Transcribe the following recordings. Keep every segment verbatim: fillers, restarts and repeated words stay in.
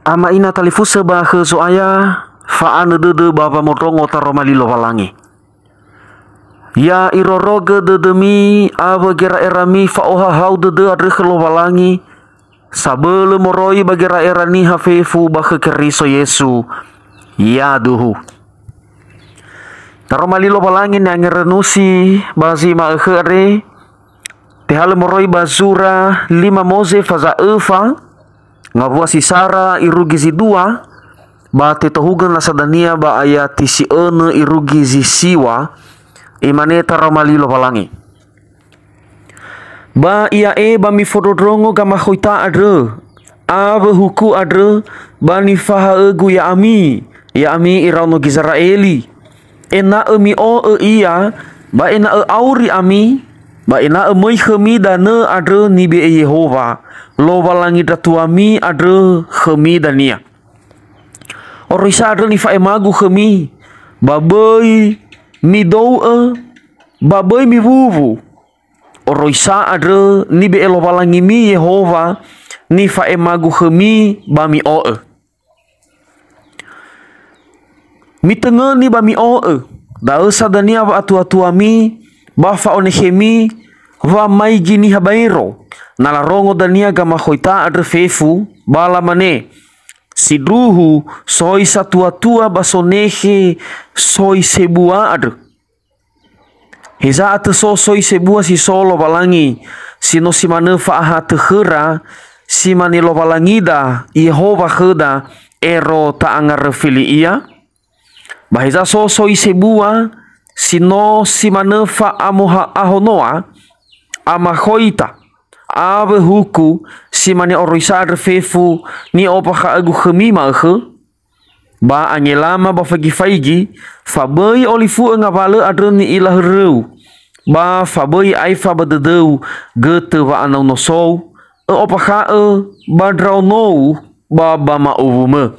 Ama ina talifusö ba khö Zo'aya, fa'anö dödö ba wamondrongo taroma li Lowalangi. Ya irorogö dödömi awö gera'erami fa'ohahau dödö andrö khö Lowalangi, sabölö moroi ba gera'era niha fefu ba khö Keriso Yesu. Yaduhu. Taroma li Lowalangi ni'angerönusi ba zi ma'ökhö andre, tehalö moroi ba zura lima Moze faza öfa, ngawua si sara irugi zi dua, ba tetohugö nasa dania ba ayati si önö irugi zi siwa, imane taroma li Lowalangi. Ba ia'e ba mifondrondrongo gamakhoita andrö, awö huku andrö, ba nifahaögu ya'ami, ya'ami iraono Gizera'eli, ena'ö mi'o'ö ia, ba ena'ö auri ami, ba ena'ö möi khömi danö andrö nibe'e Yehowa, Lowalangi ndra tuami andrö khömi dania. Oroisa andrö nifa'emagu khömi, ba böi midou'ö, ba böi miwuwu. Oroisa andrö nibe'e Lowalangimi Yehowa nifa'emagu khömi ba mi'o'ö. Mitöngöni ba mi'o'ö, da'ö sa dania wa'atuatuami ba fa'onekhemi wamaigi niha baero, na larongo dania gamakhoita andrö fefu, ba lamane, "Sindruhu soi satuatua ba sonekhe soi sebua andrö." Heza atö so soi sebua si so Lowalangi, si no si manö fa'ahatö khöra, si mane Lowalangida, Yehowa khöda, ero ta'angaröfi li Ia? Ba heza so soi sebua, si no si manö fa'amoha-, ahonoa, amakhoita, awö huku, si mane oroisa andrö fefu, ni'ombakha'ögu khömi ma'ökhö? Ba angelama ba faigi-faigi, fa böi olifu'ö ngawalö andrö ni'ila höröu, ba fa böi aefa ba dödöu götö wa'anaunosou, ö'ombakha'ö ba ndraonou ba ba ma'uwumö.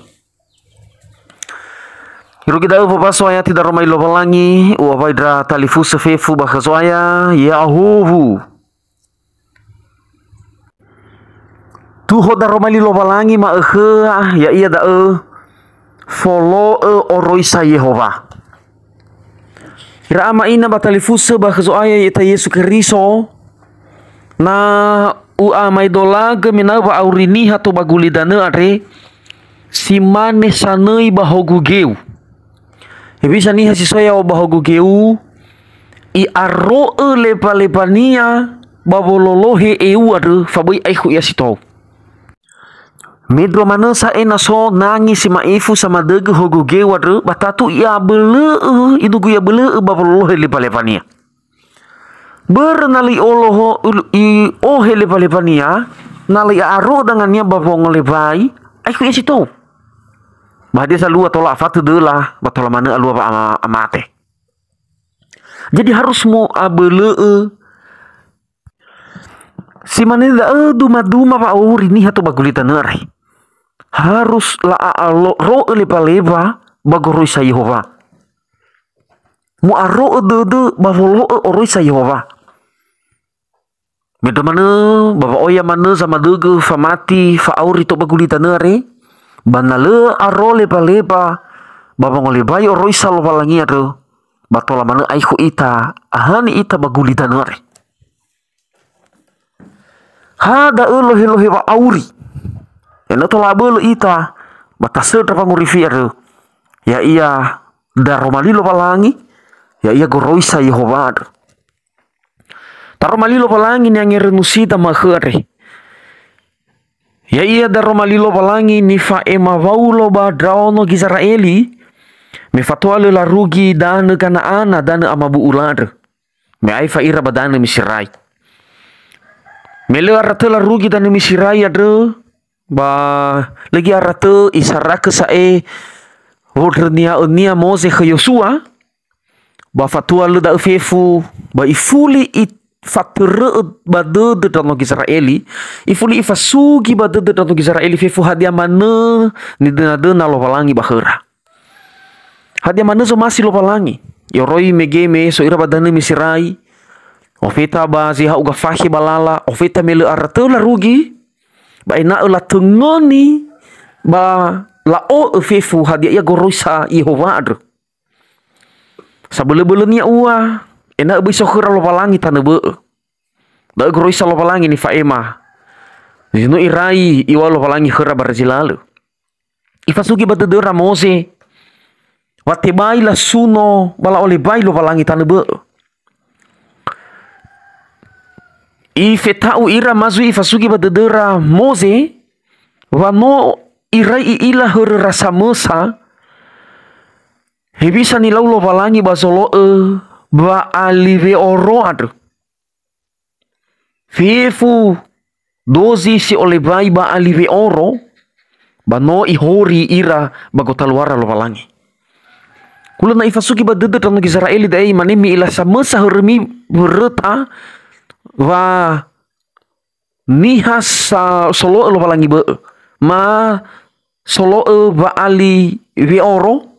Irugi da'ö wombaso ayati daroma li Lowalangi, u'owai ndra talifusö fefu ba khö Zo'aya, ya'ahowu. Tuho daroma li Lowalangi ma'ökhö, ya'ia da'ö folo'ö oroisa Yehowa. Ira ama ina ba talifusö ba khö Zo'aya ya'ita Yesu Keriso, na u'amaedolagö mena'ö wa'auri niha tou ba gulidanö andre, si mane sanöi ba hogu geu. Hewisa niha si so ya'o ba hogu geu, i'aro'ö lebalebania ba wololohe eu andrö, fa böi aekhu ia si tou. Mendrua manö sa'ae na so nangi si ma'ifu samadögö hogu geu andrö, ba tatu i'abölö'ö, idugu i'abölö'ö ba wololohe lebalebania. Börö na lö i'oloho-, i'ohe lebalebania, na lö i'a'aro'ö dangania ba wongolebai, aekhu ia si tou. Ba hadia zalua tola afatö döla, ba tola manö alua wa'amate. Jadi harus mu'abölö'ö. Si mane da'ö dumaduma wa'auri niha tou ba gulidanö andre. Harus la'a'aro'ö lebaleba ba goroisa Yehowa. Mu'aro'ö dödö ba wolo'ö oroisa Yehowa. Mendrua manö, ba wa'oya manö zamadögö famati fa'auri tou ba gulidanö andre, ba na lö aro lebaleba ba wangolebai oroisa Lowalangi andrö, ba tola manö aekhu ita, ahani ita ba gulidanö andre. Ha da'ö lohe-lohe wa'auri, ena'ö tola abölö ita, ba tasöndra wangorifi andrö, ya'ia daroma li Lowalangi, ya'ia goroisa Yehowa andrö. Taroma li Lowalangi ni'angerönusida ma'ökhö andre. Ya'ia daroma li Lowalangi nifa'ema Waulo ba ndraono Gizera'eli, me fatua lö larugi danö Gana'ana, danö amabu'ula andrö. Me aefa ira ba danö Miserai. Me lö ara tö larugi danö Miserai andrö, ba lö gi ara tö isarakö sa'ae wondrönia'önia Moze khö Yosua, ba fatua lö da'ö fefu, ba ifuli ifatörö'ö ba dödö ndraono Gizera'eli, ifuli ifasugi ba dödö ndraono Gizera'eli fefu hadia manö nidönadöna Lowalangi ba khöra. Hadia manö zomasi Lowalangi, i'oroi mege me so ira ba danö Miserai, ofeta ba zi ha'uga fakhe ba lala, ofeta me lö ara tö larugi, ba ena'ö latöngöni ba la'o'ö fefu hadia ia goroisa Yehowa andrö. Sabölö-bölönia ua, ena'ö böi so khöra Lowalangi tanö bö'ö. Da'ö goroisa Lowalangi nifa'ema. Zi no irai iŵa'ö Lowalangi khöra ba zi lalö. Ifasugi ba dödöra Moze, wa tebai lasuno ba la'olebai Lowalangi tanö bö'ö. Ifeta'u ira ma zui ifasugi ba dödöra Moze, wa no irai i'ila höröra samösa, hewisa nilau Lowalangi ba zolo'ö Ba'ali we'oro andrö. Fefu dozi si olebai Ba'ali we'oro, ba no ihori ira ba gotaluara Lowalangi. Hulö na ifasugi ba dödö ndraono Gizera'eli da'e, imane, "Mi'ila samösa hörömi wöröta wa niha sa-, solo'ö Lowalangi bö'ö, ma solo'ö Ba'ali we'oro,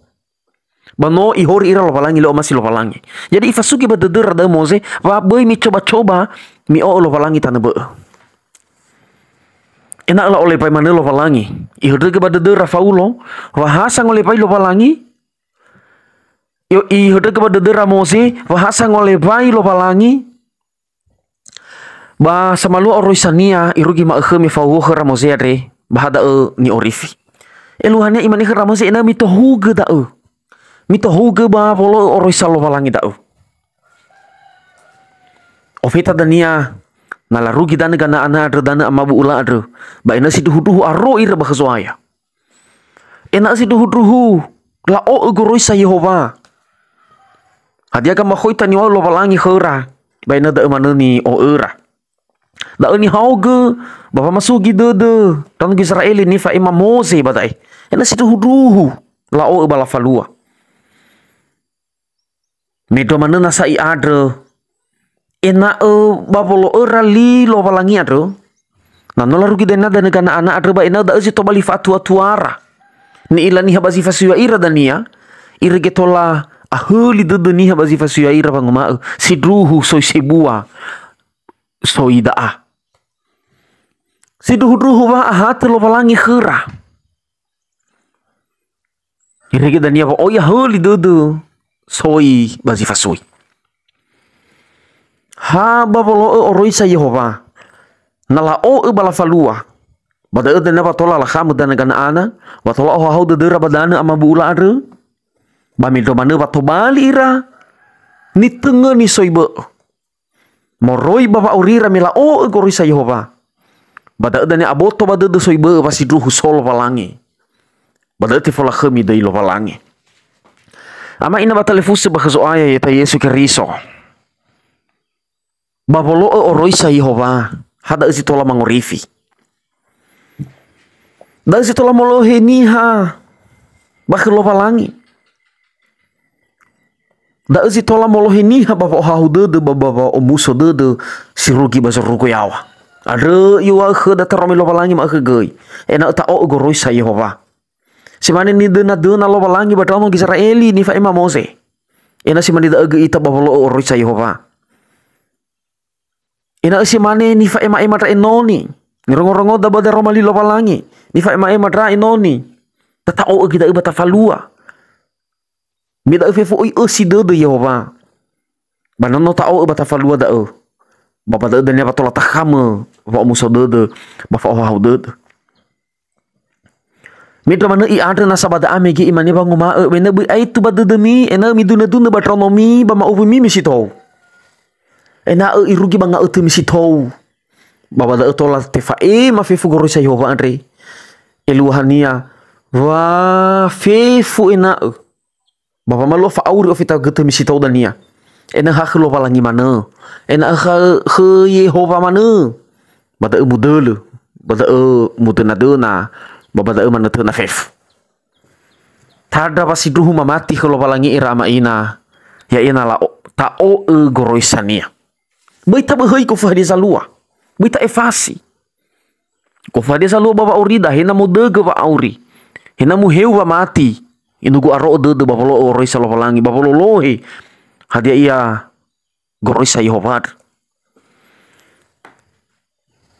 ba no ihori ira Lowalangi, lö omasi Lowalangi." Jadi ifasugi ba dödöra da'ö Moze, wa böi micoba-coba mi'o'ö Lowalangi tanö bö'ö. Ena'ö la'olebai manö Lowalangi. Ihöndrögö ba dödöra Faulo, wa ha sangolebai Lowalangi, Yo, ihöndrögö ba dödöra Moze, wa ha sangolebai Lowalangi, ba samalua oroisania irugi ma'ökhö me fahuhuo khöra Moze andre, ba ha da'ö ni'orifi. Eluahania imane khöra Moze, "Ena'ö mitohugö da'ö. Mitohugö ba wolo'ö oroisa Lowalangi da'ö." Ofeta dania, na larugi danö Gana'ana andrö, danö amabu'ula andrö, ba ena'ö sindruhundruhu aro ira ba khö Zo'aya. Ena'ö sindruhundruhu la'o'ö goroisa Yehowa. Hadia gamakhoita niŵa'ö Lowalangi khöra, ba ena'ö da'ö manö ni'o'öra. Da'ö nihaogö ba wamasugi dödö ndraono Gizera'eli nifa'ema Moze ba da'e. Ena'ö sindruhundruhu la'o'ö ba lafalua. Mendrua manö nasa i'andrö, ena'ö ba wolo'öra li Lowalangi andrö, na no larugi dania danö Gana'ana andrö, ba ena'ö da'ö zi tobali fa'atuatuara. Ni'ila niha ba zi fasui ya'ira dania, irege tola ahöli dödö niha ba zi fasui ya'ira wanguma'ö, "Sindruhu soi sebua, soi da'a." Sindruhundruhu wa ahatö Lowalangi khöra. Irege dania wa oi ahöli dödö soi ba zi fasui. Ha ba wolo'ö oroisa Yehowa, na la'o'ö ba lafalua, ba da'ö dania wa tola lakhamö danö Gana'ana, wa tola ohahau dödöra ba danö amabu'ula andrö, ba mendrua manö wa tobali ira nitöngöni soi bö'ö. Moroi ba wa'aurira me la'o'ö goroisa Yehowa. Ba da'ö dania aboto ba dödö soi bö'ö wa sindruhu so Lowalangi. Ba da'ö tefolakhömi döi Lowalangi. Ama ina ba talifusö ba khö Zo'aya ya'ita Yesu Keriso. Ba wolo'ö oroisa Yehowa, ha da'ö zi tola mangorifi. Da'ö zi tola molohe niha ba khö Lowalangi. Da'ö zi tola molohe niha ba wa'ohahau dödö ba, ba wa'omuso dödö si rugi ba zorugo yaŵa. Andrö iŵa'ö khöda tarome Lowalangi ma'ökhö göi, ena'ö ta'o'ö goroisa Yehowa. Si mane nidönadöna Lowalangi ba ndraono Gizera'eli nifa'ema Moze. Ena'ö si mane da'ö göi ita ba wolo'ö oroisa Yehowa. Ena'ö si mane nifa'ema'ema ndra enoni. Nirongorongoda ba daroma li Lowalangi. Nifa'ema'ema ndra enoni. Tata'o'ö göi da'ö ba tafalua. Me da'ö fefu oi ösi dödö Yehowa. Ba na no ta'o'ö ba tafalua da'ö. Ba ba da'ö dania wa tola takhamö wa'omuso dödö, ba fa'ohahau dödö. Mendrua manö i'andrö nasa ba da'a mege imane wanguma'ö, "Ena'ö böi aetu ba dödömi, ena'ö midunödunö ba ndraonomi, ba ma'uwimi me si tou. Ena'ö irugi ba nga'ötömi si tou." Ba ba da'ö tola tefa'ema fefu goroisa Yehowa andre. Eluahania, wa fefu ena'ö. Ba wamalua fa'auri ofeta götömi si tou dania. Ena'ö ha khö Lowalangi manö. Ena'ö ha khö Yehowa manö. Ba da'ö mudölö. Ba da'ö mudönadöna. Ba ba da'ö manötöna fefu. Tandra wa sindruhu mamati khö Lowalangi ira ama ina. Ya'ia na la'o-, ta'o'ö goroisania. Böi taböhöi gofu hadia zalua. Böi ta'efasi. Gofu hadia zalua ba wa'aurida, he na modögö wa'auri. He na muheu wamati. Inugu aro'ö dödö ba wolo'ö oroisa Lowalangi, ba wololohe. Hadia ia goroisa Yehowa.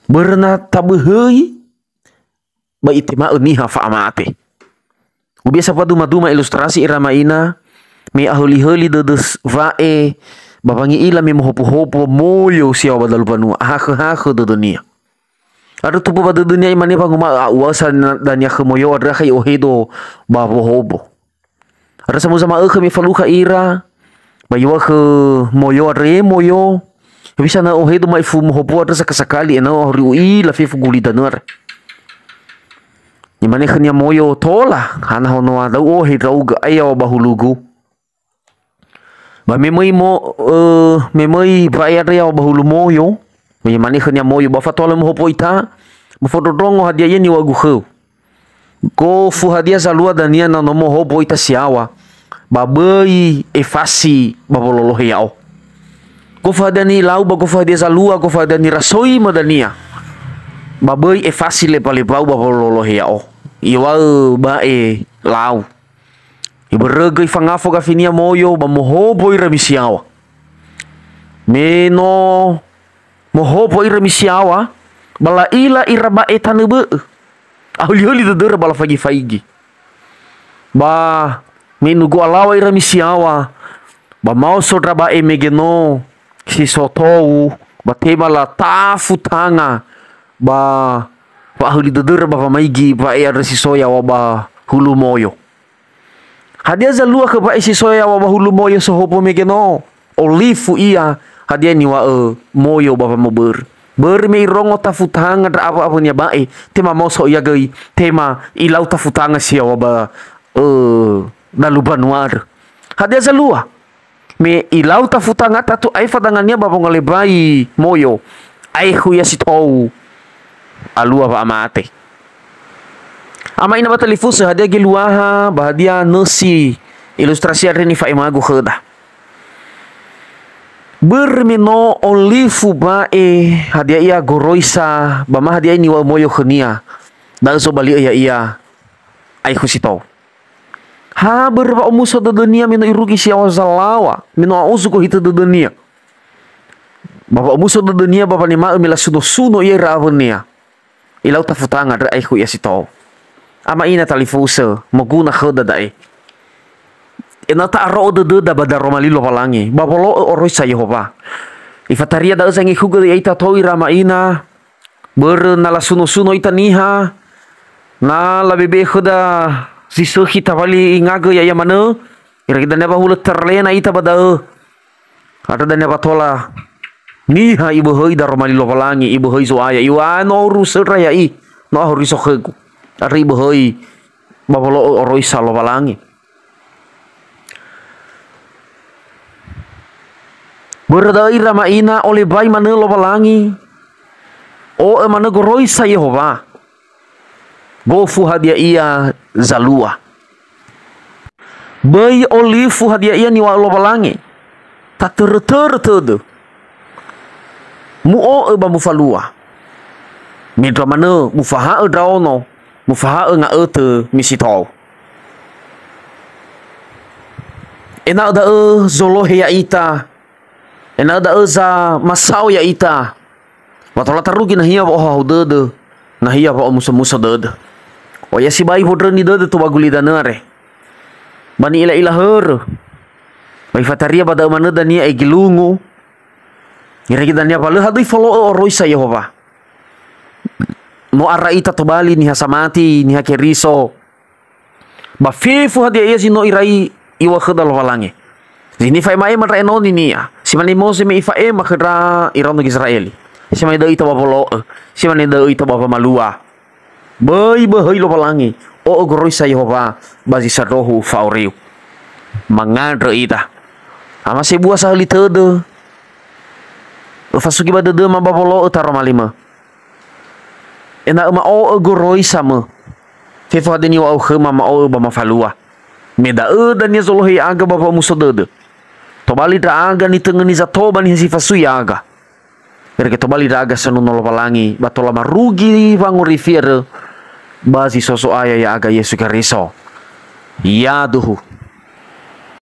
Börö na taböhöi, ba itema'ö niha fa'amate. Ubiasa faduma-duma ilustrasi ira ma'ina, me ahöli-höli dödö s-, wa'e, ba wangi'ila me mohopo-hopo moyo si yaŵa ba dalu mbanua, ahakhö-hakhö dödönia. Andrö tumbu ba dödönia imane wanguma'ö, "A'uasa na-, dania khö moyo andrö akha i'ohedo ba wohobo." Andrö samuza ma'ökhö me falukha ira, ba iŵa'ö khö moyo andrö, "E moyo, hewisa na ohedo ma'ifu mohopo andrö saka-sakali ena'ö ahori u'ila fefu gulidanö andrö." Imane khönia moyo, "Tola, hana honoa, da'u ohe ndra'ugö, ae yaŵa ba hulugu." Ba me möi mo-, ö, me möi wa'e andrö yaŵa ba hulu moyo, me imane khönia moyo, "Ba fatola mohopo ita, mofondrondrongo hadia ia niŵa'ögu khöu. Gofu hadia zalua dania na no mohopo ita si yaŵa, ba böi efasi ba wololohe ya'o. Gofu hadia nilau, ba gofu hadia zalua, gofu hadia nirasoimö dania, ba böi efasi leba-lebau ba wololohe ya'o." Iŵa'ö ba'e lau. Ibörögö ifangafo gafinia moyo ba mohobo ira misi yaŵa. Me no mohobo ira misi yaŵa, ba la'ila ira ba'e tanö bö'ö. Ahöli-höli dödöra ba lafaigi-faigi. Ba me inugu alaŵa ira misi yaŵa, ba maoso ndra ba'e mege no si so tou, ba tema latafu tanga ba wa'ahöli dödöra ba wamaigi ba'e andrö si so yaŵa ba hulu moyo. Hadia zalua khö ba'e si so yaŵa ba hulu moyo sohobo mege no? Olifu ia, hadia niŵa'ö moyo ba wamobörö. Börö me irongo tafu tanga ndra awö-awönia ba'e, tema maoso ia göi, tema ilau tafu tanga si yaŵa ba, ö, dalu mbanua andrö. Hadia zalua? Me ilau tafu tanga tatu aefa dangania ba wongolebai moyo, aekhu ia si tou alua wa'amate. Ama ina ba talifusö, hadia geluaha ba hadia nösi ilustrasi andre nifa'emagu khöda? Börö me no olifu ba'e hadia ia goroisa, ba ma hadia ia niŵa'ö moyo khönia, da'ö zobali'ö ya'ia aekhu si tou. Ha börö wa'omuso dödönia me no irugi si yaŵa zalaŵa, me no a'ozu gohitö dödönia. Ba wa'omuso dödönia ba wanema'ö me lasuno-suno ia ira awönia. Ilau tafu tanga ndra aekhu ia si tou. Ama ina talifusö, moguna khöda da'e. Ena'ö ta'aro'ö dödöda ba daroma li Lowalangi, ba wolo'ö oroisa Yehowa. Ifataria da'ö zangekhugö ya'ita tou ira ama ina, Börö na lasuno-suno ita niha, na labe'e khöda zi sökhi tawali ingagö ya'ia manö, irege dania wa hulö terlena ita ba da'ö. Andrö dania wa tola niha iböhöi daroma li Lowalangi, iböhöi Zo'aya, iŵa'ö no auri usöndra ya'i, no auri so khögu. Andrö iböhöi ba wolo'ö oroisa Lowalangi. Börö da'ö ira ama ina, olebai manö Lowalangi, o'ö manö goroisa Yehowa. Gofu hadia ia zalua. Böi olifu hadia ia niŵa'ö Lowalangi. Tatörö-törö tödö. Mu'o'ö ba mufalua. Mendrua manö mufaha'ö ndraono, mufaha'ö nga'ötö misi tou. Ena'ö da'ö zolohe ya'ita, ena'ö da'ö zamasao ya'ita, wa tola tarugi nahia wa'ohahau dödö, nahia wa'omuso-muso dödö. Oya sibai wondröni dödö tou ba gulidanö andre. Ba ni'ila-ila hörö. Ba ifataria ba da'ö manö dania egelungu. Irege dania wa lö hadöi folo'ö oroisa Yehowa. No ara ita tobali niha samati, niha Keriso. Ba fefu hadia ia zi no irai iŵa'ö khöda Lowalangi. Zi nifa'ema-ema ndra enoni-Nia. Si mane Moze me ifa'ema khö ndra iraono Gizera'eli. Si mane da'ö ita ba wolo'ö. Si mane da'ö ita ba wamalua. Böi böhöi Lowalangi, o'ö goroisa Yehowa ba zi sandrohu fa'auriu. Mangandrö ita. Ama sebua sahöli tödö. Öfasugi ba dödöma ba wolo'ö taroma limö. Ena'ö ma'o'ö goroisamö. Fefu hadia niŵa'ö khöma ma'o'ö ba mafalua. Me da'ö dania zolohe ya'aga ba wa'omuso dödö. Tobali ndra'aga nitöngöni zato ba niha si fasui ya'aga. Irege tobali ndra'aga sanuno Lowalangi, ba tola marugi wangorifi andrö ba zi so Zo'aya ya'aga Yesu Keriso. Yaduhu.